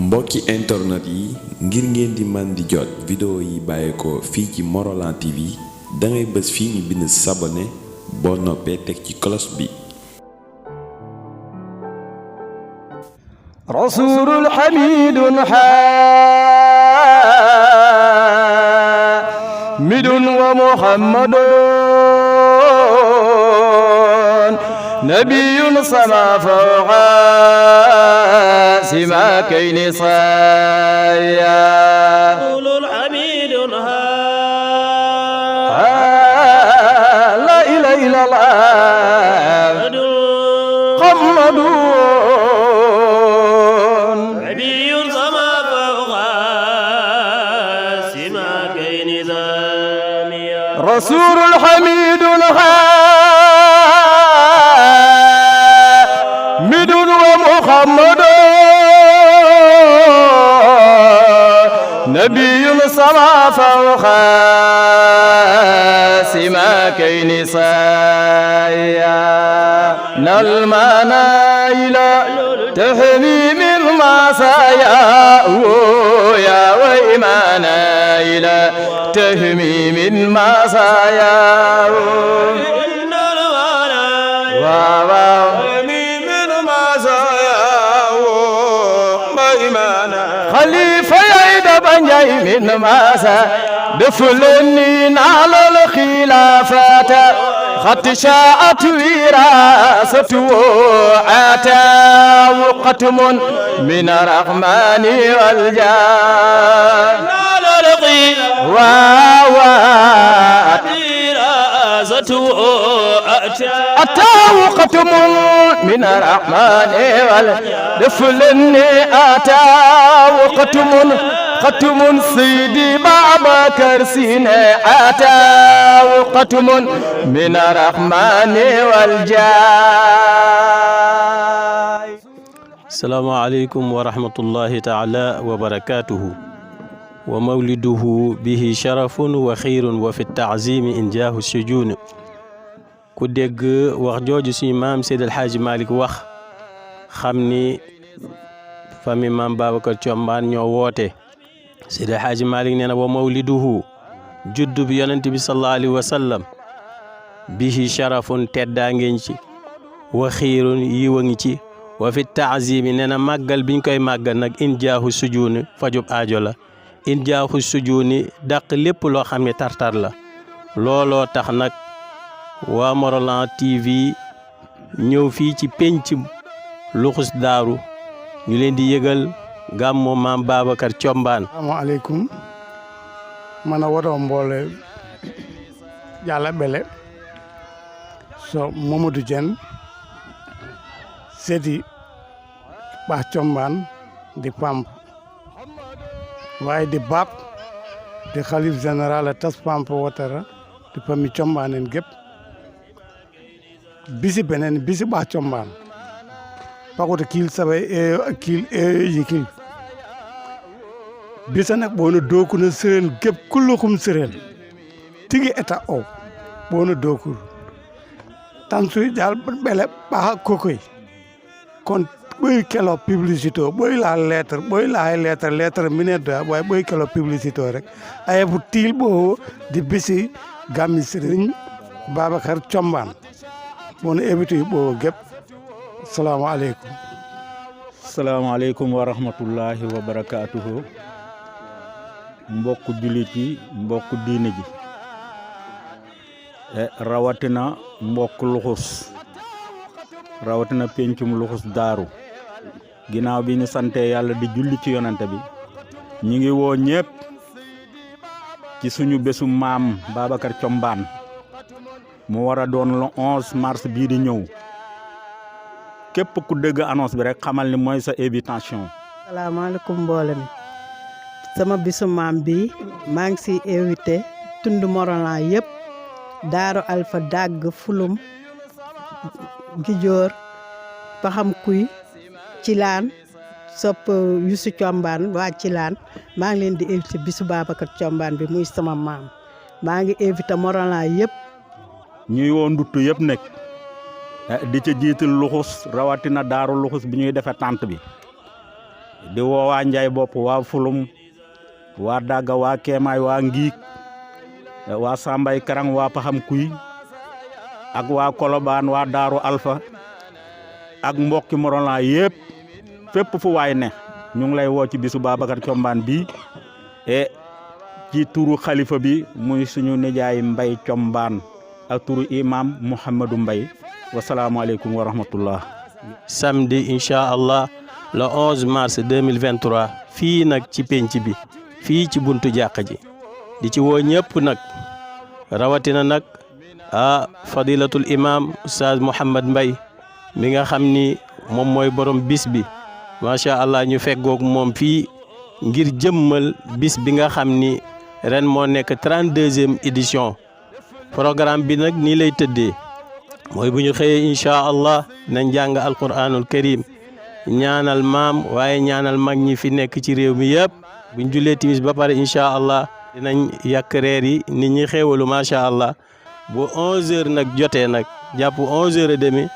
mbokki internet yi ngir ngeen di man di jot vidéo yi bàyyeekoo fii ci Morolan TV dangay bës fii ñu bind s'abonner boo noppee teg ci cloche bi. rasulul hamidun hamidun wa muhammadun nabiyun sama fawqa sima kayni saya rasulul hamidun la ilaha illallah muhammadun رسول حميد حامد ومحمد نبي صلى فوق سما كين سايا نلمنايل تحميم المسايا يا وإيمانايل تهميم المسايا إن المنايا تهميم المسايا وإيمانا خليفة يعيد بنجاي من مسايا دفلني على الخلافات خط شاءت وراثته عتاه قتم من الرحمن والجاه أتاه قتم من الرحمن والدفلني أتاه قتم سيدي بابا كرسينا أتاه قتم من الرحمن والجاه. السلام عليكم ورحمة الله تعالى وبركاته. ومولده به شرف وخير وفي التعظيم إنجاه السجون. ku dégg wax jooju suñu maam Seydi El Hadji Malick wax xam ni famille maam Babacar Thiombane ñoo woote. Seydi El Hadji Malick nee na wa mawliduhu juddu bi yonent bi sallallahu alayhi wa sallam bihi sharafun teddaa ngeen ci wa xiirun yiwa ngi ci wa fi taazimi nee na màggal biñ koy màggal nag injaahu sujuuni fajub aajo la injaahu sujuuni dàq lépp loo xam ne tartar la looloo tax nag waa Morolan TV ñëw fii ci penc luxus daaru ñu leen di yëgal gàmmu maam Babacar Thiombane. asalaamaaleykum mana woto mboole yàlla bele so Mamadou Dieng seeti Ba Thiombane di pamp waaye di baab di xalif général tas pamp wotara di pami Thiombane en gépp bisi benen bisi Ba Thiombane pakoto kiil saɓa kiil yikil bisa nag ɓono dokuno sérel gépp kullukum sérel tigi état o ɓono dokur tan suy jal ɓele ɓaha kokoy kon ɓoy kelo publicité o ɓoy la lettre minute da ɓoy ɓoy kelo publicité o rek ayebu tiil ɓo di bisi gammi Serigne Babacar Thiombane ɓono évité ɓo gépp. Assalamu alaikum. Assalamu alaikum wa rahmatullahi wa barakatuhu. Mbokku jullit yi mbokku diine ji rawatina mbokku luxus rawatina pencum luxus daaru ginnaaw bi ñu sante yàlla di julli ci yonante bi ñi ngi woo ñépp ci suñu bésu maam Babacar Thiombane mu war a doon le 11 mars bii di ñëw képp ku dégg annonce bi rek xamal ni mooy sa invitation. salaamaaleykum mbooloo mi sama bisu maam bi maa ngi si invité tund Morolan yëpp Daaru Alpha Dagg Fulum Gijoor Paxam Kuy Cilaan sopp Youssou Thiombane waa Cilaan maa ngi leen di invité bisu Babacar Thiombane bi muy sama maam maa ngi invité Morolan yëpp. ñuy woo nduttu yëpp nekk di ca jiital luxus rawatina daaru luxus bi ñuy defee tànt bi di woo waa Njaay bopp waa Fulum waa Dagga waa Keemaay waa Ngiik waa Sambay Karang waa Paxam Kuy ak waa Kolobaan waa Daaru Alpha ak mbokki Morolan yëpp fépp fu waay ne ñu ngi lay woo ci bisu Babacar Thiombane bi e ci turu xalifa bi muy suñu nijaay Mbay Thiombane ak turu imam Mouhamadou Mbay wasalaamaaleykum wa rahmatullah. samedi incha allah le 11 mars 2023 fii nag ci penc bi fii ci buntu jàkka ji di ci woo ñëpp nag rawatina nag fadilatul imam Oustaz Mouhamad Mbay mi nga xam ni moom mooy borom bis bi macha allah ñu feggoog moom fii ngir jëmmal bis bi nga xam ni ren moo nekk 32e édition programme bi nag nii lay tëddee mooy bu ñu xëyee incha allah nañ jàng alquranul karim ñaanal maam waaye ñaanal mag ñi fi nekk ci réew mi yëpp buñ jullee timis ba pare incha allah dinañ yàq reer yi nit ñi xéewalu macha allah bu 11h nag jotee nag jàpp 11h30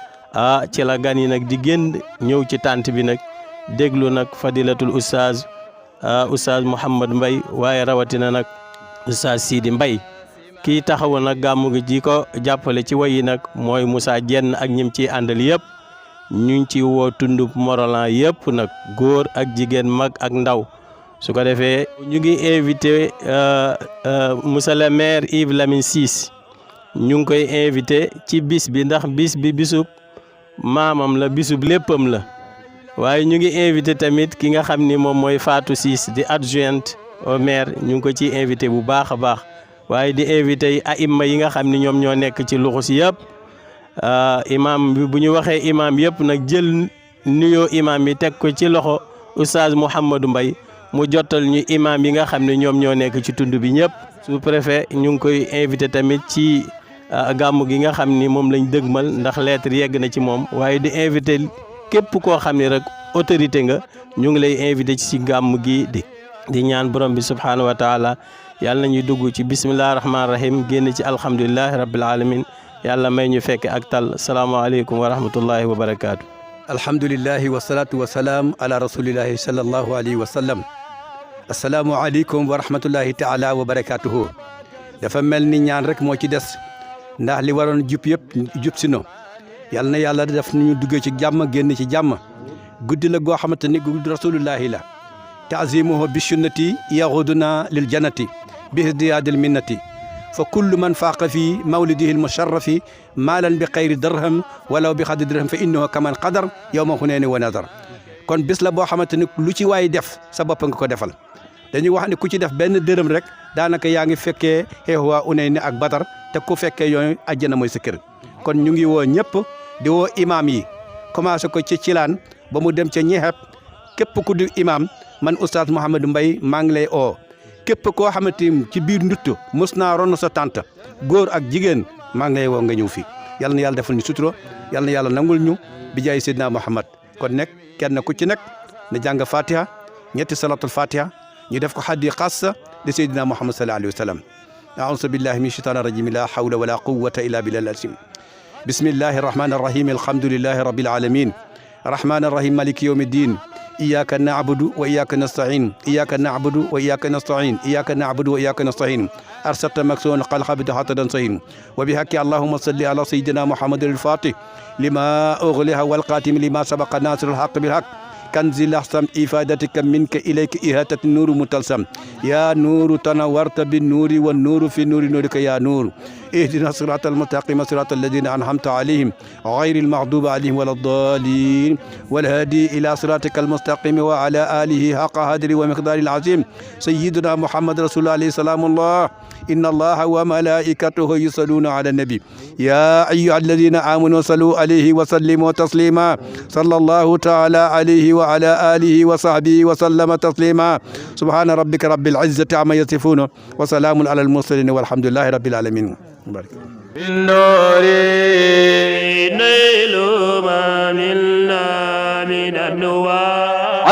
ci la gan yi nag di génn ñëw ci tànt bi nag déglu nag fadilatul oustaz Mouhamad Mbay waaye rawatina nag oustaz Sidi Mbay kii taxawu nag gàmmu gi ji ko jàppale ci wayi nag mooy Moussa Jenn ak ñim ciy àndal yëpp ñu ngi ci woo tundub Morolan yëpp nag góor ak jigéen mag ak ndaw su ko defee ñu ngi invité monsieur le maire Yves Lamine Ciss ñu ngi koy invité ci bis bi ndax bis bi bisub maamam la bisub léppam la waaye ñu ngi invité tamit ki nga xam ni moom mooy Fatou Ciss di adjointe au maire ñu ngi ko ciy invité bu baax a baax waaye di invité aïma yi nga xam ni ñoom ñoo nekk ci luxus yëpp imam bi bu ñu waxee imam yëpp nag jël nuyoo imam yi teg ko ci loxo oustaz Mouhamadou Mbay mu jottal ñu imam yi nga xam ne ñoom ñoo nekk ci tund bi ñëpp sous-préfet ñu ngi koy invité tamit ci gàmmu gi nga xam ni moom lañ dëgmal ndax lettre yegg na ci moom waaye di invité képp koo xam ne rek autorité nga ñu ngi lay invité ci gàmmu gi di ñaan borom bi subhaanahu wa taala yàlla nañuy dugg ci bisimilah rahmaani rahim génn ci alhamdulilahi rabbil alamin yàlla may ñu fekk ak tal salaamaaleykum wa rahmatullahi wa barakaatu. alhamdulilahi wasalaatu wasalaam ala rasulillahi sallallahu alayhi wa sallam. asalaamualeykum wa rahmatullahi taala wa barakaatuhu. dafa mel ni ñaan rek moo ci des ndax li waroon jub yëpp jub si no yàlla na yàlla def ñu duggee ci jàmm génn ci jàmm guddi la goo xamante ni guddi rasulillahi la. taazimuhu bi sunnati yaxuduna lil jannati bi izdiyaadil minnati fa kullu man faaqa fi mawlidihi almusharrafi maalan bi xayri dirham walaw bi xadri dirham fa innahu kaman qadar yawma xuneeni wa nadar kon bis la boo xamante ni lu ci waay def sa bopp nga ko defal dañuy wax ne ku ci def benn dërëm rek daanaka yaa ngi fekkee xeexuwaa unayni ak badar te ku fekkee yooyu àjjana mooy sa kër kon ñu ngi woo ñëpp di woo imaam yi commencé ko ci cilaan ba mu dem ca ñeexeb képp ku di imaam man oustaz Mouhamadou Mbay maa ngi lay oo képp koo xamante ni ci biir ndutt mos naa ron sa tànt góor ak jigéen maa ngi lay woo nga ñëw fii yal na yàlla defal ñu sutura yal na yàlla nangul ñu bi jaay Seydina Muhammad kon nekk kenn ku ci nekk na jàng fatiha ñetti salatul fatiha ñu def ko xaddi xaasa di Seydina Muhammad sallallahu alayhi wa sallam aousu billahi min shaytaani rajim la hawla wala quwwata illa billahi al-azim bismillahi arrahmani arrahim alhamdulillahi rabbil alamin arrahmani arrahim maliki yawmi ddin إياك نعبد وإياك نستعين إياك نعبد وإياك نستعين إياك نعبد وإياك نستعين أرسلت مكسون قلق بتحت صين وبحق اللهم صل على سيدنا محمد الفاتح لما أغلها والقاتم لما سبق ناصر الحق بالحق كنز الأحسن إفادتك منك إليك إهاتة النور متلسم يا نور تنورت بالنور والنور في نور نورك يا نور اهدنا الصراط المستقيم صراط الذين أنعمت عليهم غير المغضوب عليهم ولا الضالين والهادي إلى صراطك المستقيم وعلى آله حق قدره ومقداره العظيم سيدنا محمد رسول الله عليه سلام الله إن الله وملائكته يصلون على النبي يا أيها الذين آمنوا صلوا عليه وسلموا تسليما صلى الله تعالى عليه وعلى آله وصحبه وسلم تسليما سبحان ربك رب العزة عما يصفون وسلام على المرسلين والحمد لله رب العالمين بالنور نيل ما منا من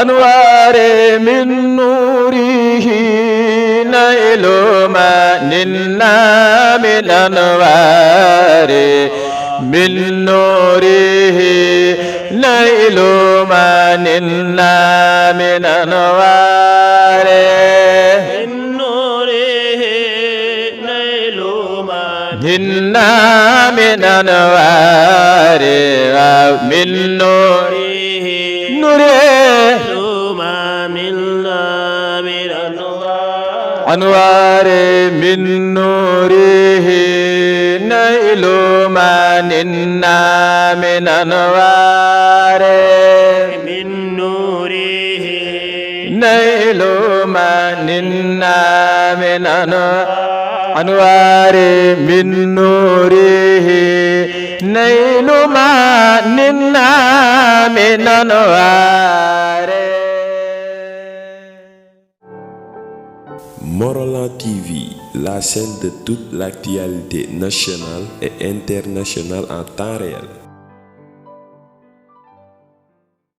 أنوار من نوره نيل ما نلنا من أنوار من نوره نيل ما نلنا من أنوار من نوره نيل ما نلنا من أنوار من نوره ما نلنا من أنوار من نوره نيل ما نلنا من أنوار من نوره نيل ما نلنا من أنوار من نوره نيل ما نلنا من أنوار. Morolan TV, la chaîne de toute l'actualité nationale et internationale en temps réel.